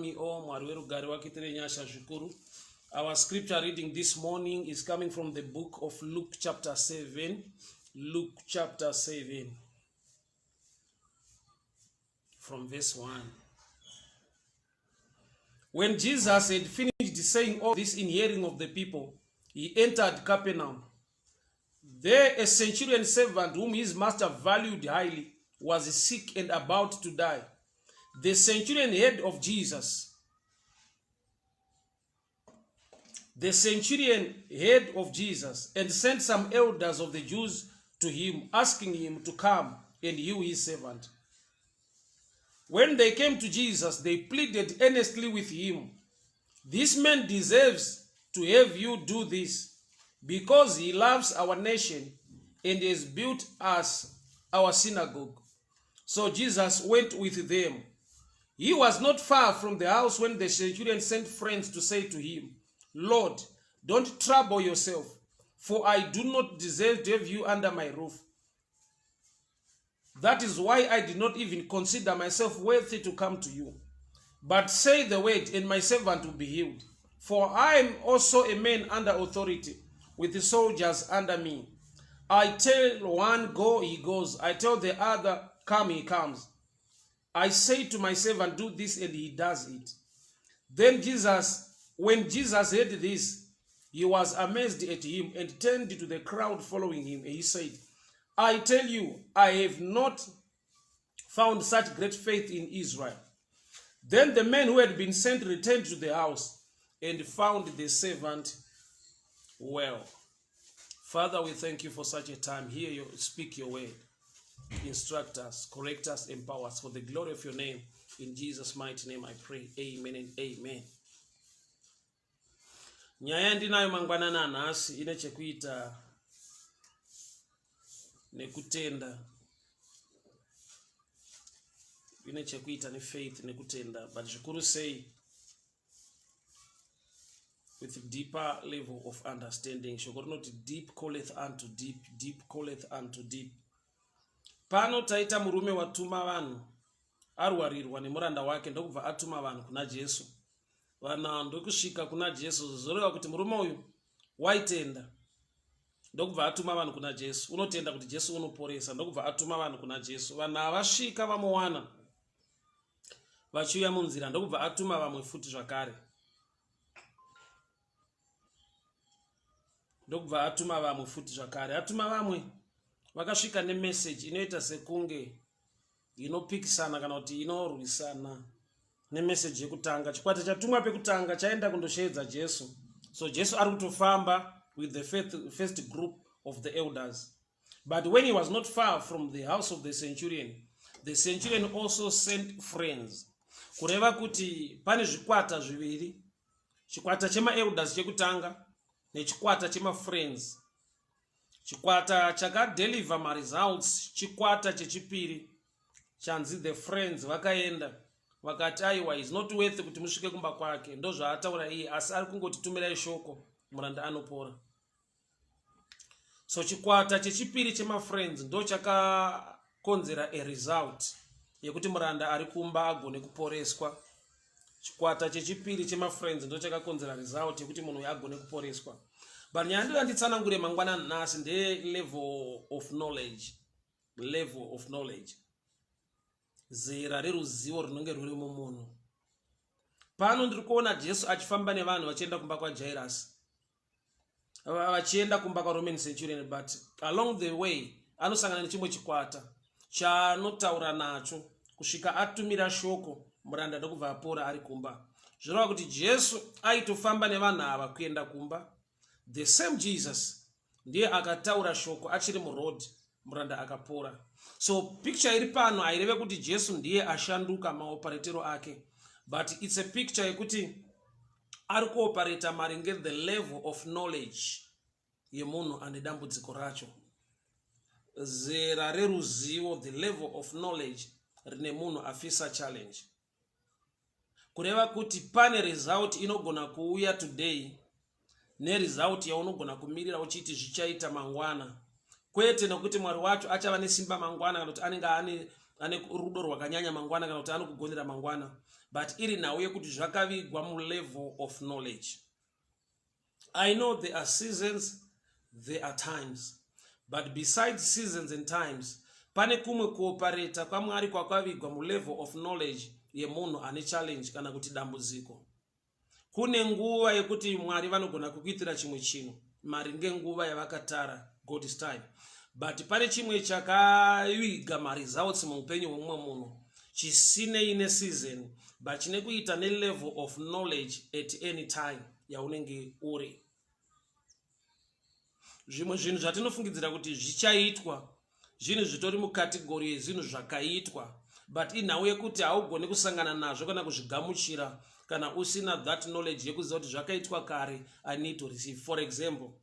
welcome you all. Mwari werugare wakuitire nyasha zvikuru. Our scripture reading this morning is coming from the book of Luke chapter 7. Luke chapter 7 from verse 1. When Jesus had finished saying all this in hearing of the people, he entered Capernaum. There a centurion servant whom his master valued highly was sick and about to die. The centurion heard of Jesus. The centurion heard of Jesus and sent some elders of the Jews to him, asking him to come and heal his servant. When they came to Jesus, they pleaded earnestly with him. This man deserves to have you do this because he loves our nation and has built us our synagogue. So Jesus went with them. He was not far from the house when the centurion sent friends to say to him, Lord, don't trouble yourself, for I do not deserve to have you under my roof. That is why I did not even consider myself worthy to come to you. But say the word, and my servant will be healed. For I am also a man under authority, with the soldiers under me. I tell one, go, he goes. I tell the other, come, he comes. I say to my servant, do this, and he does it. Then Jesus, when Jesus heard this, he was amazed at him and turned to the crowd following him. And he said, I tell you, I have not found such great faith in Israel. Then the men who had been sent returned to the house and found the servant well. Father, we thank you for such a time. Hear you speak your word. Instruct us, correct us, empower us for the glory of your name. In Jesus' mighty name I pray. Amen and amen. Nyaya yandinayo mangwanani anhasi ine chekuita nekutenda ine chekuita nefaith nekutenda but zvikuru sei with deeper level of understanding shoko rinoti deep calleth unto deep deep calleth unto deep pano taita murume watuma vanhu arwarirwa nemuranda wake ndokubva atuma vanhu kuna jesu vanhu ava ndokusvika kuna jesu zvoreva kuti murume uyu waitenda ndokubva atuma vanhu kuna jesu unotenda kuti jesu unoporesa ndokubva atuma vanhu kuna jesu vanhu ava vasvika vamuwana vachiuya munzira ndokubva atuma vamwe futi zvakare ndokubva atuma vamwe futi zvakare atuma vamwe vakasvika nemeseji inoita sekunge inopikisana kana kuti inorwisana nemeseji yekutanga chikwata chatumwa pekutanga chaenda kundosheedza jesu so jesu ari kutofamba with the first group of the elders but when he was not far from the house of the centurion the centurion also sent friends kureva kuti pane zvikwata zviviri chikwata chemaelders chekutanga nechikwata chemafriends Chikwata chakadeliver maresults chikwata chechipiri chanzi the friends vakaenda vakati aiwa is not worth kuti musvike kumba kwake ndozvaataura iye asi ari kungoti tumirai shoko muranda anopora so chikwata chechipiri chemafriends ndo chakakonzera a result yekuti muranda ari kumba agone kuporeswa chikwata chechipiri chemafriends ndo chakakonzera result yekuti munhu uyu agone kuporeswa but nyaya ndoda nditsanangure mangwana nhasi ndeye level of knowledge level of knowledge zera reruzivo rinonge rwuri mumunhu pano ndiri kuona jesu achifamba nevanhu vachienda kumba kwajairasi vachienda kumba kwaroman centurion but along the way anosangana nechimwe chikwata chaanotaura nacho kusvika atumira shoko muranda ndokubva apora ari kumba zvoreva kuti jesu aitofamba nevanhu ava kuenda kumba the same jesus ndiye akataura shoko achiri muroad muranda akapora so picture iri pano haireve kuti jesu ndiye ashanduka maoparetero ake but its a picture yekuti ari kuopareta maringe the level of knowledge yemunhu ane dambudziko racho zera reruzivo the level of knowledge rine munhu afisa challenge kureva kuti pane result inogona kuuya today neresult yaunogona kumirira uchiti zvichaita mangwana kwete nekuti mwari wacho achava nesimba mangwana kana kuti anenge ane Ane rudo rwakanyanya mangwana kana kuti anokugonera mangwana, but iri nhau yekuti zvakavigwa mulevel of knowledge. I know there are seasons, there are times, but besides seasons and times, pane kumwe kuopareta kwaMwari kwakavigwa mulevel of knowledge yemunhu ane challenge kana kuti dambudziko. Kune nguva yekuti Mwari vanogona kukuitira chimwe chinhu maringe nguva yavakatara, God's time, but pane chimwe chakaviga maresults muupenyu hwemumwe munhu chisinei neseason, but chine kuita nelevel of knowledge at any time yaunenge uri. Zvimwe zvinhu zvatinofungidzira kuti zvichaitwa, zvinhu zvitori mucategory yezvinhu zvakaitwa, but inhau yekuti haugoni kusangana nazvo kana kuzvigamuchira kana usina that knowledge yekuziva kuti zvakaitwa kare, I need to receive. For example,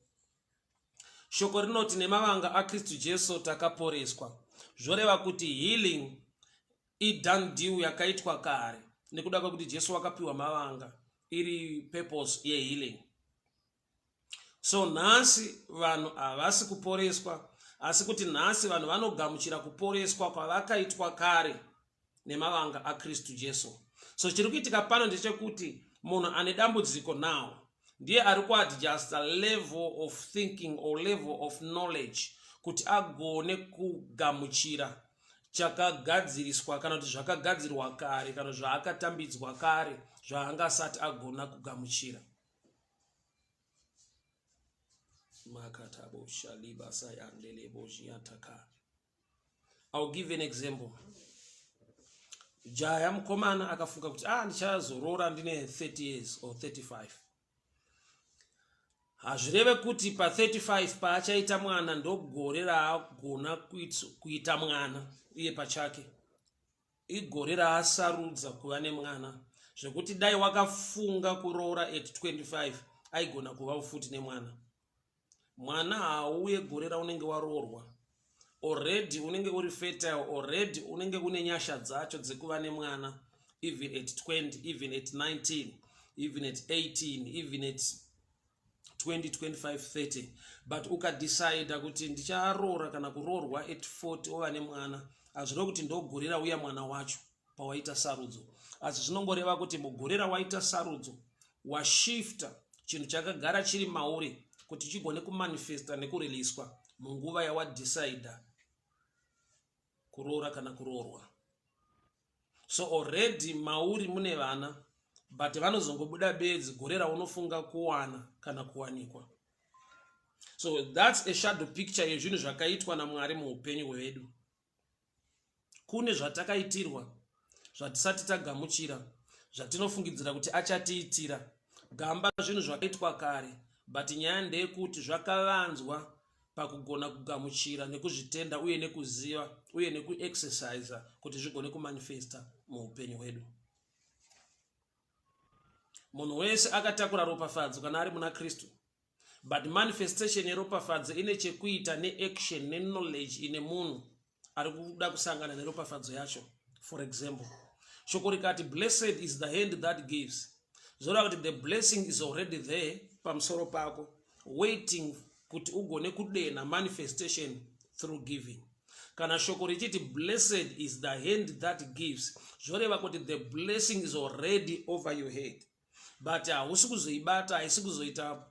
shoko rinoti nemavanga aKristu Jesu takaporeswa. Zvoreva kuti healing idone deal yakaitwa kare, nekuda kwekuti Jesu wakapiwa mavanga iri purpose yehealing. So nhasi vanhu havasi kuporeswa, asi kuti nhasi vanhu vanogamuchira kuporeswa kwavakaitwa kare nemavanga aKristu Jesu. So chiri kuitika pano ndechekuti munhu ane dambudziko now ndiye ari kuadjusta level of thinking or level of knowledge kuti agone kugamuchira chakagadziriswa kana kuti zvakagadzirwa kare kana zvaakatambidzwa kare zvaangasati agona kugamuchira. Makatabo shaliba sayandelebo jiataka. I'll give an example. Jaya mukomana akafunga kuti, "Ah, ndichazoroora ndine 30 years or 35." Hazvireve kuti pa35 paachaita mwana ndogore raagona kuita mwana iye pachake. Igore raasarudza kuva nemwana, zvekuti dai wakafunga kuroora at 25, aigona kuva futi nemwana. Mwana haauye gore raunenge waroorwa. Already unenge uri fertile, already unenge une nyasha dzacho dzekuva nemwana even at 20, even at 19, even at 18, even at 20, 25, 30. But ukadecida kuti ndicharoora kana kuroorwa at 40, ova nemwana, hazvireva kuti ndogore rauya mwana wacho pawaita sarudzo, asi zvinongoreva kuti mugore rawaita sarudzo washifta chinhu chakagara chiri mauri kuti chigone kumanifesta nekuriliswa munguva yawadecida kuroora kana kuroorwa. So already mauri mune vana, but vanozongobuda bedzi gore raunofunga kuwana kana kuwanikwa. So that's a shadow picture yezvinhu zvakaitwa naMwari muupenyu hwedu. Kune zvatakaitirwa zvatisati tagamuchira, zvatinofungidzira kuti achatiitira. Gamba zvinhu zvakaitwa kare, but nyaya ndeyekuti zvakavanzwa pakugona kugamuchira nekuzvitenda uye nekuziva uye nekuexercisa kuti zvigone kumanifesta muupenyu hwedu. Munhu wese akatakura ropafadzo kana ari muna Kristu, but manifestation yeropafadzo ine chekuita neaction neknowledge ine munhu ari kuda kusangana neropafadzo yacho. For example, shoko rikati, "Blessed is the hand that gives," zvoreva kuti the blessing is already there pamusoro pako, waiting kuti ugone kudena manifestation through giving. Kana shoko richiti, "Blessed is the hand that gives," zvoreva kuti the blessing is already over your head, but hausi kuzoibata, haisi kuzoita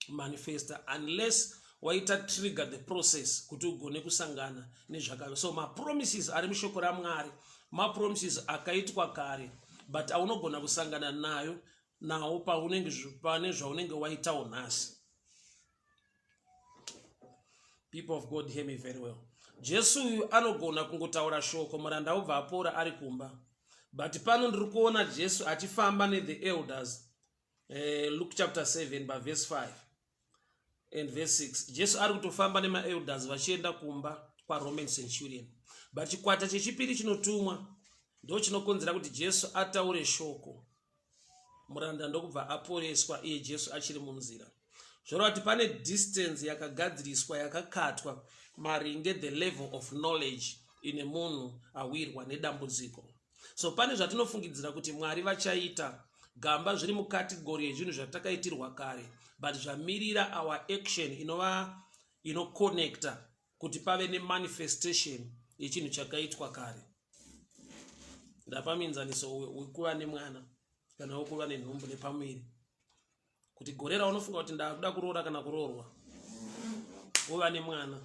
manifesta unless waita trigger the process kuti ugone kusangana nezvakave. So mapromises ari mushoko raMwari mapromises akaitwa kare, but aunogona kusangana nayo nawo paunenge pane zvaunenge waitawo nhasi. People of God, hear me very well. Jesu uyu anogona kungotaura shoko, muranda obva apora ari kumba, but pano ndiri kuona Jesu achifamba nethe elders. Luke chapter 7 paverse 5 and verse 6, Jesu ari kutofamba nemaelders vachienda kumba kwaRoman centurion, but chikwata chechipiri chinotumwa ndo chinokonzera kuti Jesu ataure shoko, muranda ndokubva aporeswa iye Jesu achiri munzira. Zvoreva kuti pane distance yakagadziriswa, yakakatwa maringe the level of knowledge ine munhu awirwa nedambudziko. So pane zvatinofungidzira kuti Mwari vachaita, gamba zviri mucategory yezvinhu zvatakaitirwa kare, but zvamirira our action inova inoconnecta kuti pave nemanifestation. yechinhu chakaitwa kare. Ndapa muenzaniso wekuva nemwana kana wekuva nenhumbu nepamuviri, kuti gore raunofunga kuti ndakuda kuroora kana kuroorwa uva nemwana,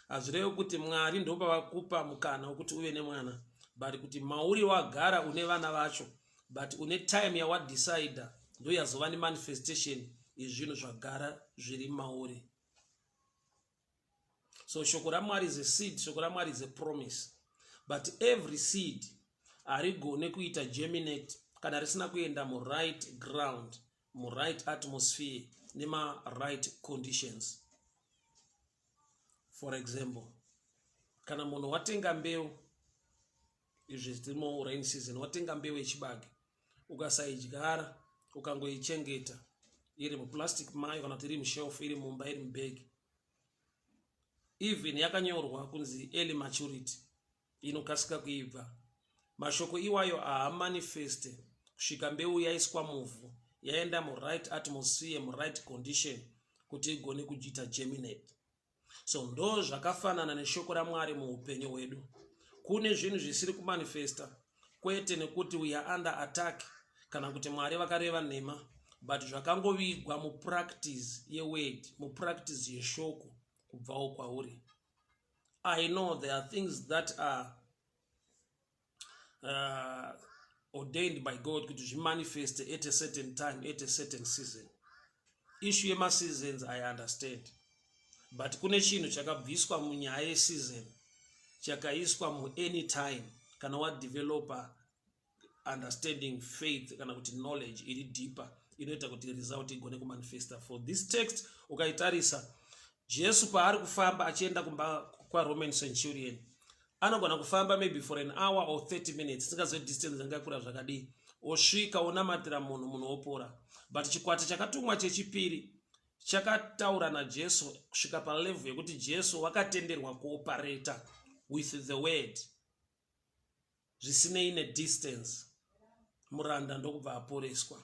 hazvirevi kuti Mwari ndopavakupa mukana wekuti uve nemwana, but kuti mauri wagara une vana vacho, but une time yawadecida ndo yazova nemanifestation yezvinhu zvagara zviri mauri. So shoko raMwari is a seed, shoko raMwari is a promise, but every seed harigone kuita germinate kana risina kuenda muright ground, muright atmosphere nemaright conditions. For example, kana munhu watenga mbeu, izvi zvirimo rain season, watenga mbeu yechibage, ukasaidyara, ukangoichengeta iri muplastic mayo kana kuti iri mushelf, iri mumba, iri mubhegi, even yakanyorwa kunzi early maturity, inokasika kuibva, mashoko iwayo haamanifeste kusvika mbeu yaiswa muvhu, yaenda muright atmosphere, muright condition kuti igone kuita germinate. So ndo zvakafanana neshoko raMwari muupenyu hwedu. Kune zvinhu zvisiri kumanifesta, kwete nekuti we are under attack kana kuti Mwari vakareva nhema, but zvakangovigwa mupractice yeword, mupractice yeshoko kubvawo kwauri. I know there are things that are ordained by God kuti zvimanifeste at a certain time, at a certain season. Issue yemaseasons, I understand, but kune chinhu chakabviswa munyaya yeseason, chakaiswa muany time kana wadevelopa understanding, faith kana kuti knowledge iri deeper inoita kuti result igone kumanifesta. For this text, ukaitarisa, Jesu paari kufamba achienda kumba kwaRoman centurion, anogona kufamba maybe for an hour or 30 minutes, singazive distance angakura zvakadii, osvika, onamatira munhu, munhu wopora. But chikwata chakatumwa chechipiri chakataura naJesu kusvika palevel yekuti Jesu wakatenderwa kuoperata with the word zvisinei nedistance, muranda ndokubva aporeswa.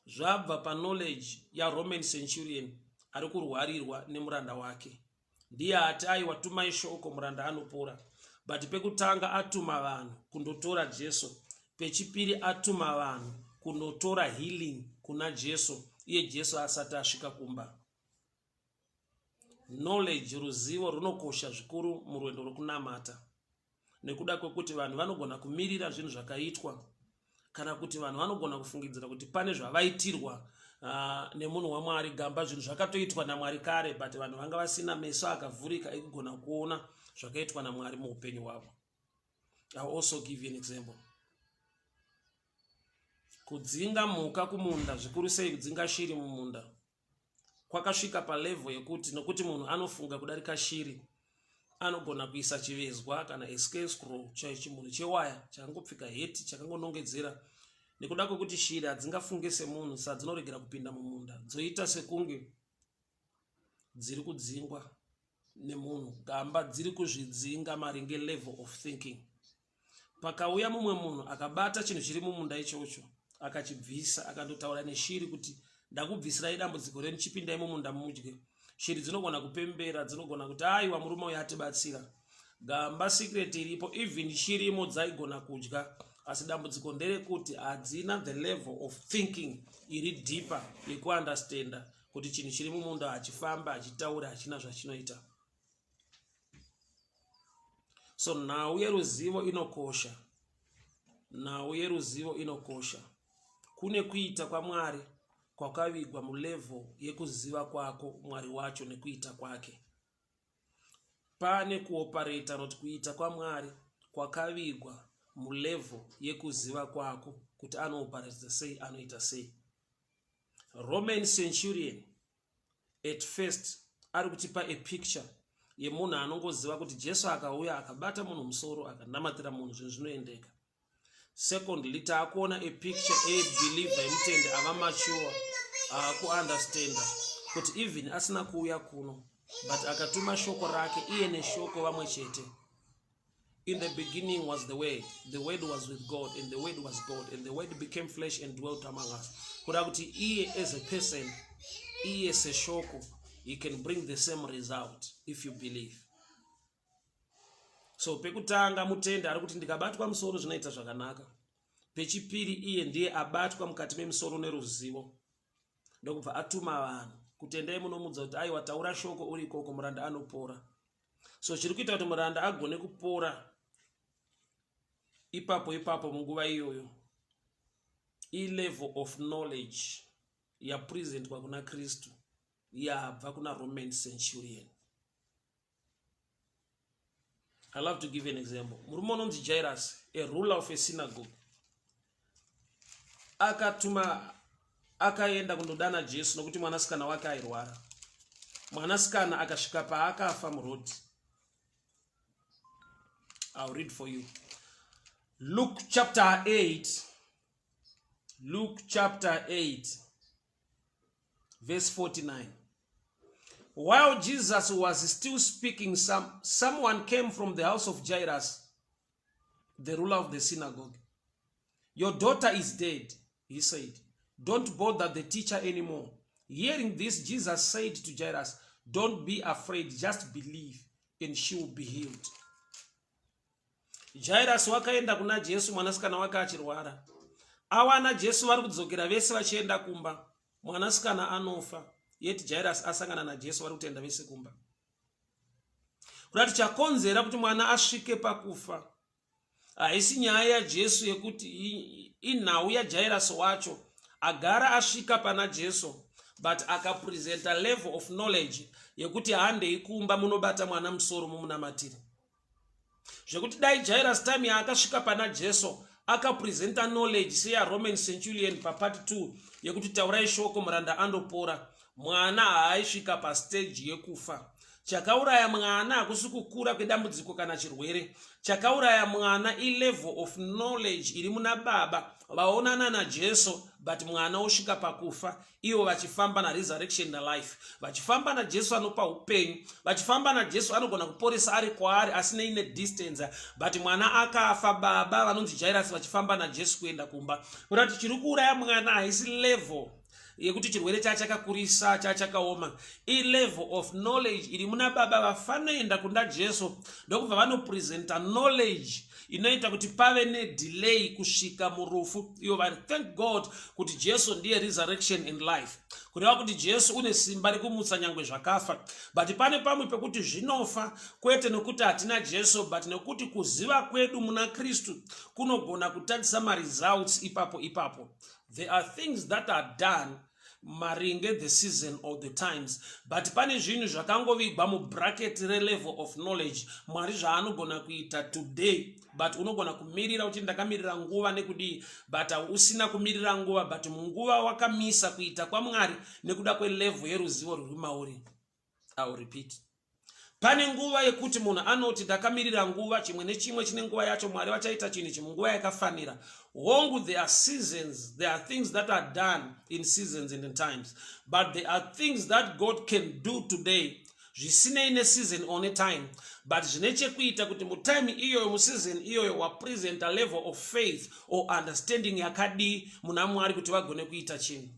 Zvabva paknowledge yaRoman centurion ari kurwarirwa nemuranda wake. Ndiye ati, "Aiwa, tumai shoko, muranda anopora." But pekutanga atuma vanhu kundotora Jesu, pechipiri atuma vanhu kunotora healing kuna Jesu, iye Jesu asati asvika kumba. Knowledge, ruzivo runokosha zvikuru murwendo rwokunamata, nekuda kwekuti vanhu vanogona kumirira zvinhu zvakaitwa kana kuti vanhu vanogona kufungidzira kuti pane zvavaitirwa nemunhu waMwari. Gamba, zvinhu zvakatoitwa naMwari kare, but vanhu vanga vasina meso akavhurika ekugona kuona zvakaitwa naMwari muupenyu hwavo. I will also give you an example. Kudzinga mhuka kumunda, zvikuru sei kudzinga shiri mumunda, kwakasvika palevel yekuti nokuti munhu anofunga kudarika shiri, anogona kuisa chivezwa kana scarecrow, chimunhu chewaya chakangopfeka heti, chakangonongedzera. Nekuda kwekuti shiri hadzingafunge semunhu, sadzinoregera kupinda mumunda, dzoita sekunge dziri kudzingwa nemunhu. Gamba, dziri kuzvidzinga maringe level of thinking. Pakauya mumwe munhu akabata chinhu chiri mumunda ichocho, akachibvisa, akandotaura neshiri kuti, "Ndakubvisirai dambudziko renu, chipindai mumunda mudye." Shiri dzinogona kupembera, dzinogona kuti, "Aiwa, murume uyu atibatsira." Gamba, secret iripo, even shirimo dzaigona kudya, asi dambudziko nderekuti hadzina the level of thinking iri deeper yekuunderstanda kuti chinhu chiri mumunda hachifamba, hachitauri, hachina zvachinoita. So nhau yeruzivo inokosha, nhau yeruzivo inokosha. Kune kuita kwaMwari kwakavigwa mulevel yekuziva kwako Mwari wacho nekuita kwake. Pane kuoperata noti kuita kwaMwari kwakavigwa mulevel yekuziva kwako kuti anooperata sei, anoita sei. Roman centurion at first ari kutipa a picture yemunhu anongoziva kuti Jesu akauya, akabata munhu musoro, akanamatira munhu, zvinhu zvinoendeka. Secondly, taakuona a picture ebeliever, yemutende ava mature, aakuunderstanda kuti even asina kuuya kuno, but akatuma shoko rake, iye neshoko vamwe chete. In the beginning was the Word, the Word was with God, and the Word was God, and the Word became flesh and dwelt among us. Kuda kuti iye as a person, iye seshoko, he can bring the same result if you believe. So pekutanga mutende ari kuti ndikabatwa musoro zvinoita zvakanaka. Pechipiri iye ndiye abatwa mukati memusoro neruzivo. Ndokubva atuma vanhu kuti endai munomudza kuti aiwa taura shoko uri ikoko muranda anopora. So chiri kuita kuti muranda agone kupora ipapo ipapo munguva iyoyo ilevel of knowledge yapresentwa kuna Kristu yabva kuna Roman centurion. I love to give an example. Murume unonzi Jairus, a ruler of a synagogue, akatuma akaenda kundodana Jesu nokuti mwanasikana wake airwara. Mwanasikana akasvika paakafa muroad. I'll read for you. Luke chapter 8. Luke chapter 8 verse 49. While Jesus was still speaking, someone came from the house of Jairus, the ruler of the synagogue. Your daughter is dead, he said. Don't bother the teacher anymore. Hearing this, Jesus said to Jairus, Don't be afraid, just believe, and she will be healed. Jairus wakaenda kuna Jesu mwanasikana wake achirwara. Awana Jesu vari kudzokera vese vachienda kumba. Mwanasikana anofa. Yet Jairus asangana naJesu vari kutenda vese kumba. Kurati chakonzera kuti mwana asvike pakufa haisi nyaya yaJesu yekuti inhau yaJairus wacho agara asvika pana Jesu but akapresenta level of knowledge yekuti handei kumba munobata mwana musoro mumunamatire. Zvekuti dai Jairus time yaakasvika pana Jesu akapresenta knowledge seyaRoman centurion papart 2 yekuti taurai shoko muranda andopora, mwana haaisvika pastage yekufa. Chakauraya mwana hakusi kukura kwedambudziko kana chirwere. Chakauraya mwana ilevel of knowledge iri muna baba vaonana naJesu, but mwana osvika pakufa ivo vachifamba naresurrection nalife, vachifamba naJesu anopa upenyu, vachifamba naJesu anogona kuporesa ari kwaari asinei nedistance, but mwana akafa baba vanonzi Jairus vachifamba naJesu kuenda kumba. Kurati chiri kuuraya mwana haisi level yekuti chirwere chachakakurisa chachakaoma, ilevel of knowledge iri muna baba vafanoenda kunda Jesu ndokubva vanopresenta knowledge inoita kuti pave nedelay kusvika murufu. Iyo vari thank God kuti Jesu ndiye resurrection and life, kureva kuti Jesu une simba rekumutsa nyangwe zvakafa. But pane pamwe pekuti zvinofa kwete nekuti hatina Jesu, but nekuti kuziva kwedu muna Kristu kunogona kutadzisa maresults ipapo ipapo. There are things that are done maringe the season or the times, but pane zvinhu zvakangovigwa mubracket relevel of knowledge. Mwari zvaanogona kuita today, but unogona kumirira kuti ndakamirira nguva nekudii, but usina kumirira nguva, but munguva wakamisa kuita kwaMwari nekuda kwelevel yeruzivo rwuri mauri. I will repeat. Pane nguva yekuti munhu anoti ndakamirira nguva, chimwe nechimwe chine nguva yacho, Mwari vachaita chinhu ichi munguva yakafanira. Hongu, there are seasons, there are things that are done in seasons and in times, but there are things that God can do today zvisinei neseason or netime, but zvine chekuita kuti mutime iyoyo, museason iyoyo, wapresenta level of faith or understanding yakadii muna Mwari kuti vagone kuita chinhu.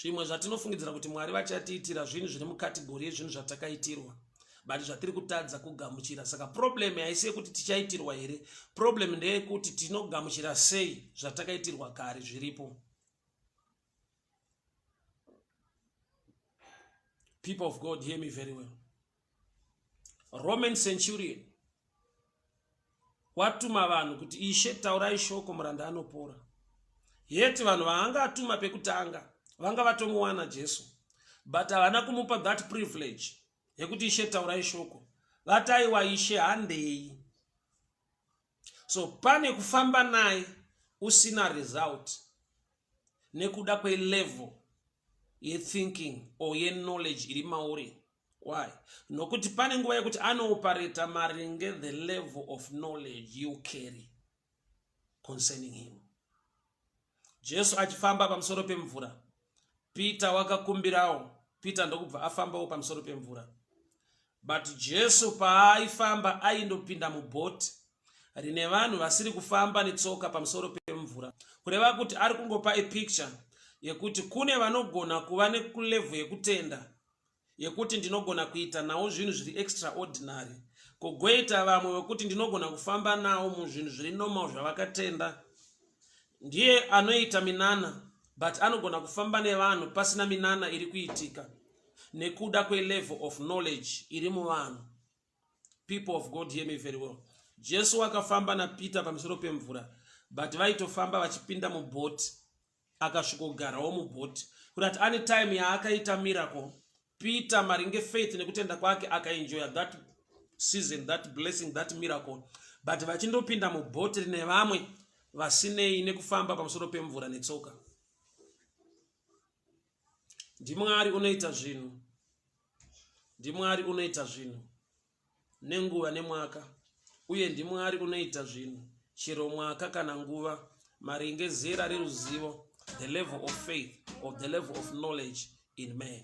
Zvimwe zvatinofungidzira kuti Mwari vachatiitira zvinhu zviri mukategori yezvinhu zvatakaitirwa, but zvatiri kutadza kugamuchira. Saka problem haisi yekuti tichaitirwa here, problem ndeyekuti tinogamuchira sei zvatakaitirwa kare zviripo. People of God, hear me very well. Roman centurion watuma vanhu kuti Ishe taurai shoko muranda anopora. Yeti vanhu vaanga atuma pekutanga vanga vatomuwana Jesu, but havana kumupa that privilege yekuti Ishe taurai shoko. Vataiwa Ishe handei. So pane kufamba naye usina result nekuda kwelevel yethinking or yeknowledge iri mauri. Why? Nokuti pane nguva yekuti anoopareta maringe the level of knowledge you carry concerning him. Jesu achifamba pamusoro pemvura, Peter wakakumbirawo, Peter ndokubva afambawo pamusoro pemvura. But Jesu paaifamba aindopinda mubhoti rine vanhu vasiri kufamba netsoka pamusoro pemvura, kureva kuti ari kungopa a picture yekuti kune vanogona kuva nekulevel yekutenda. yekuti ndinogona kuita nawo zvinhu zviri extraordinary, kogoita vamwe vekuti ndinogona kufamba nawo muzvinhu zviri normal zvavakatenda. Ndiye anoita minana, but anogona kufamba nevanhu pasina minana iri kuitika nekuda kwelevel of knowledge iri muvanhu. People of God, hear me very well. Jesu akafamba naPeter pamusoro pemvura, but vaitofamba vachipinda mubhoti, akasvikogarawo mubhoti, kuti at any time yaakaita miracle, Peter, maringe faith nekutenda kwake, akaenjoya that season, that blessing, that miracle, but vachindopinda mubhoti rine vamwe vasinei nekufamba pamusoro pemvura netsoka. NdiMwari unoita zvinhu, ndiMwari unoita zvinhu nenguva nemwaka, uye ndiMwari unoita zvinhu chero mwaka kana nguva, maringe zera reruzivo, the level of faith or the level of knowledge in man.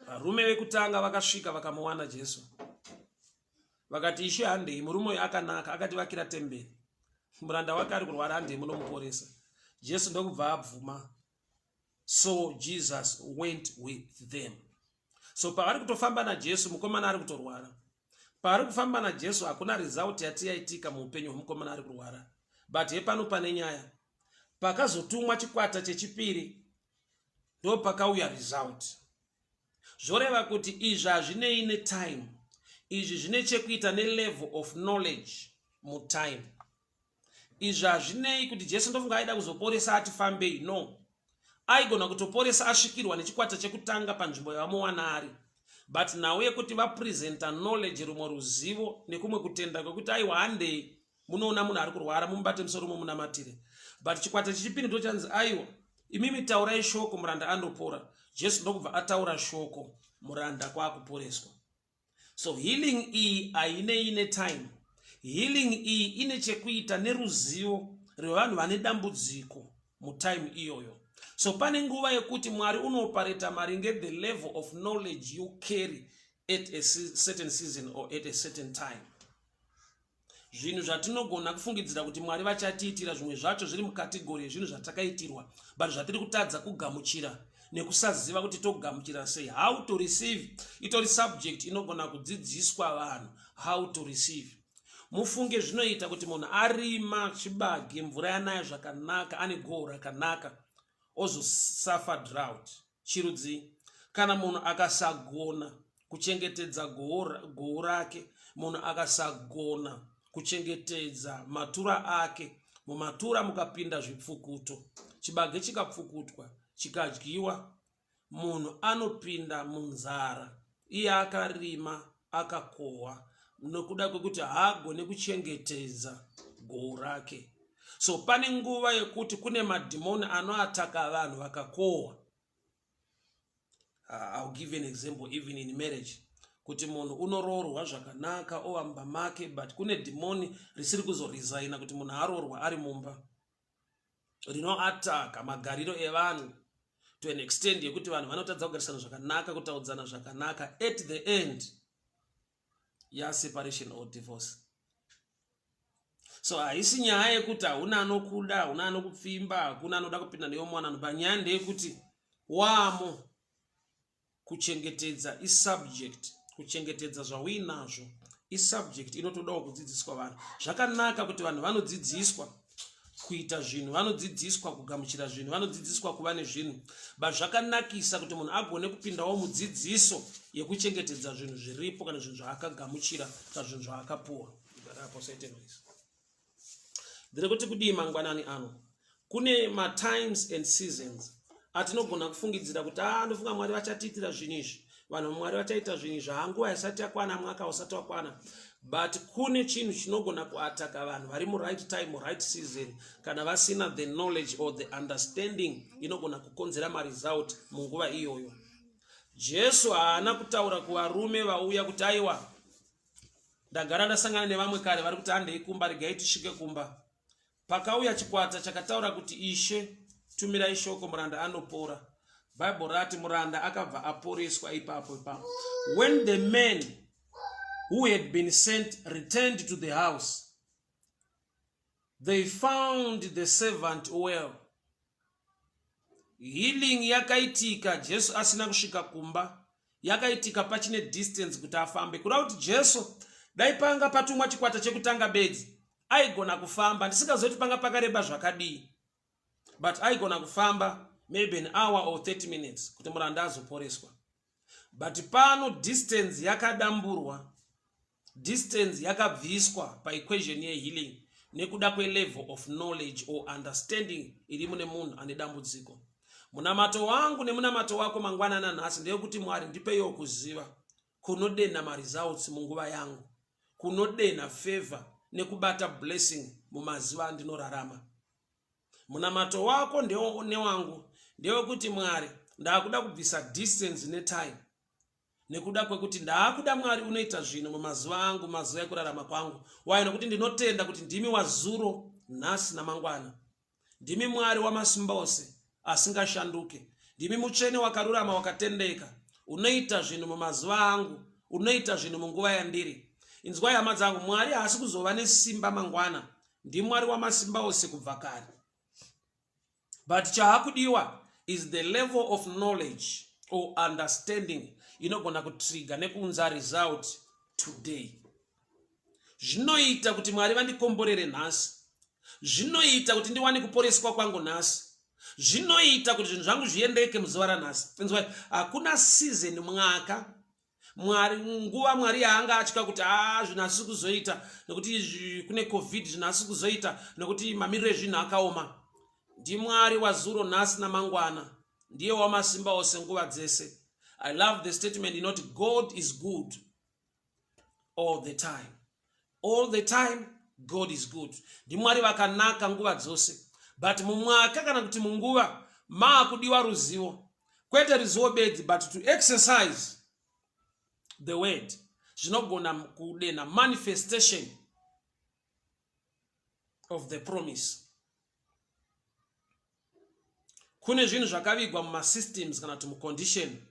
Varume vekutanga vakasvika vakamuwana Jesu, vakati, "Ishe, handei, murume uyu akanaka, akativakira temberi, muranda wake ari kurwara, handei munomuporesa." Jesu ndokubva abvuma. So Jesus went with them. So pavari kutofamba naJesu, mukomana ari kutorwara. Paari kufamba naJesu, hakuna result yati yaitika muupenyu hwemukomana ari kurwara. But hepano pane nyaya. Pakazotumwa chikwata chechipiri, ndo pakauya result. Zvoreva kuti izvi hazvinei netime, izvi zvine chekuita nelevel of knowledge mutime. Izvi hazvinei kuti Jesu, ndofunga, aida kuzoporesa ati fambei. No, aigona kutoporesa asvikirwa nechikwata chekutanga panzvimbo yavamuwana ari, but nhau yekuti vapresenta knowledge, rumwe ruzivo nekumwe kutenda kwekuti, "Aiwa, handei munoona munhu ari kurwara, mumubate musoro, mumunamatire." But chikwata chechipiri ndo chanzi, "Aiwa, imimi taurai shoko, muranda andopora." Jesu ndokubva ataura shoko, muranda kwaakuporeswa. So healing iyi hainei netime. Healing iyi ine chekuita neruzivo rwevanhu vane dambudziko mutime iyoyo. So pane nguva yekuti Mwari unoopareta maringe the level of knowledge you carry at a certain season or at a certain time. Zvinhu zvatinogona kufungidzira kuti Mwari vachatiitira, zvimwe zvacho zviri mucategory yezvinhu zvatakaitirwa, but zvatiri kutadza kugamuchira nekusaziva kuti togamuchira sei. How to receive itori subject inogona kudzidziswa vanhu, how to receive. Mufunge zvinoita kuti munhu arima chibage, mvura yanaya zvakanaka, ane goho rakanaka, ozosuffer drought. Chirudzii? Kana munhu akasagona kuchengetedza goho rake, munhu akasagona kuchengetedza matura ake, mumatura mukapinda zvipfukuto, chibage chikapfukutwa, chikadyiwa, munhu anopinda munzara iye akarima akakohwa, nokuda kwekuti haagone kuchengetedza goho rake. So pane nguva yekuti kune madhimoni anoataka vanhu vakakohwa. I'll give an example even in marriage, kuti munhu unoroorwa zvakanaka, ova mumba make, but kune dhimoni risiri kuzoresigna kuti munhu aroorwa ari mumba, rinoataka magariro evanhu to an extent yekuti vanhu vanotadza kugarisana zvakanaka, kutaudzana zvakanaka. At the end yaseparation or divorce. So haisi nyaya yekuti hauna anokuda, hauna anokupfimba, hakuna anoda kupinda neyo muwanano, but nyaya ndeyekuti wamo kuchengetedza isubject. Kuchengetedza zvauinazvo isubject inotodawo kudzidziswa vanhu. Zvakanaka kuti vanhu vanodzidziswa kuita zvinhu, vanodzidziswa kugamuchira zvinhu, vanodzidziswa kuva nezvinhu, but zvakanakisa kuti munhu agone kupindawo mudzidziso yekuchengetedza zvinhu zviripo, kana zvinhu zvaakagamuchira, kana zvinhu zvaakapuwa. Ndiri kuti kudii mangwanani ano? Kune matimes and seasons atinogona kufungidzira kuti, "A, ah, ndofunga Mwari vachatiitira zvinhu izvi, vanhu, Mwari vachaita zvinhu izvi." Hanguva isati yakwana, mwaka usati wakwana, but kune chinhu chinogona kuataka vanhu vari muright time, muright season, kana vasina the knowledge or the understanding inogona kukonzera maresult munguva iyoyo. Jesu haana kutaura kuvarume vauya kuti, "Aiwa, ndagara ndasangana nevamwe kare vari kuti handei kumba, regai tisvike kumba." Pakauya chikwata chakataura kuti, "Ishe, tumirai shoko, muranda anopora," Bhaibheri rati muranda akabva aporeswa ipapo ipapo. When the men who had been sent returned to the house, they found the servant well. Healing yakaitika Jesu asina kusvika kumba, yakaitika pachine distance kuti afambe. Kuda kuti Jesu dai panga patumwa chikwata chekutanga bedzi, aigona kufamba. Ndisingazoti panga pakareba zvakadii, but aigona kufamba maybe an hour or 30 minutes kuti muranda azoporeswa. But pano distance yakadamburwa, distance yakabviswa paequation yehealing nekuda kwelevel of knowledge or understanding iri mune munhu ane dambudziko. Munamato wangu nemunamato wako mangwanana nhasi ndeyekuti, Mwari, ndipeiwo kuziva kunodenha maresults munguva yangu, kunodenha favor nekubata blessing mumazuva andinorarama. Munamato wako newangu ndewekuti, Mwari, ndaakuda kubvisa distance netime nekuda kwekuti ndaakuda Mwari unoita zvinhu mumazuva angu, mazuva ekurarama kwangu. Why? Nokuti ndinotenda kuti ndimi wazuro, nhasi namangwana. Ndimi Mwari wamasimba ose asingashanduke. Ndimi mutsvene, wakarurama, wakatendeka, unoita zvinhu mumazuva angu, unoita zvinhu munguva yandiri. Inzwai, hama dzangu, Mwari haasi kuzova nesimba mangwana. NdiMwari wamasimba ose kubva kare, but chaakudiwa is the level of knowledge or understanding inogona kutrigger nekuunza result today. Zvinoita kuti Mwari vandikomborere nhasi, zvinoita kuti ndiwane kuporeswa kwangu nhasi, zvinoita kuti zvinhu zvangu zviendeke muzuva ranhasi. Inzwai, hakuna season, mwaka, Mwari, nguva Mwari yaanga atya kuti a zvinhu hasi kuzoita nekuti kune COVID, zvinhu hasi kuzoita nekuti mamiriro ezvinhu akaoma. NdiMwari wazuro, nhasi namangwana. Ndiye wamasimba ose nguva dzese. I love the statement inoti, "God is good all the time." All the time God is good. NdiMwari vakanaka nguva dzose, but mumwaka kana kuti munguva maakudiwa ruzivo, kwete ruzivo bedzi, but to exercise the word zvinogona kudenha manifestation of the promise. Kune zvinhu zvakavigwa mumasystems kana kuti mucondition,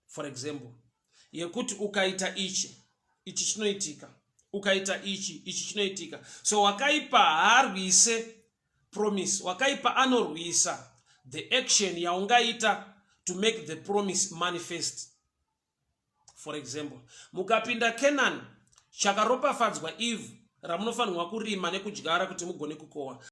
for example, yekuti ukaita ichi, ichi chinoitika, ukaita ichi, ichi chinoitika. So wakaipa haarwise promise, wakaipa anorwisa the action yaungaita to make the promise manifest. For example, mukapinda Canaan, chakaropafadzwa ivhu ramunofanirwa kurima nekudyara kuti mugone kukohwa.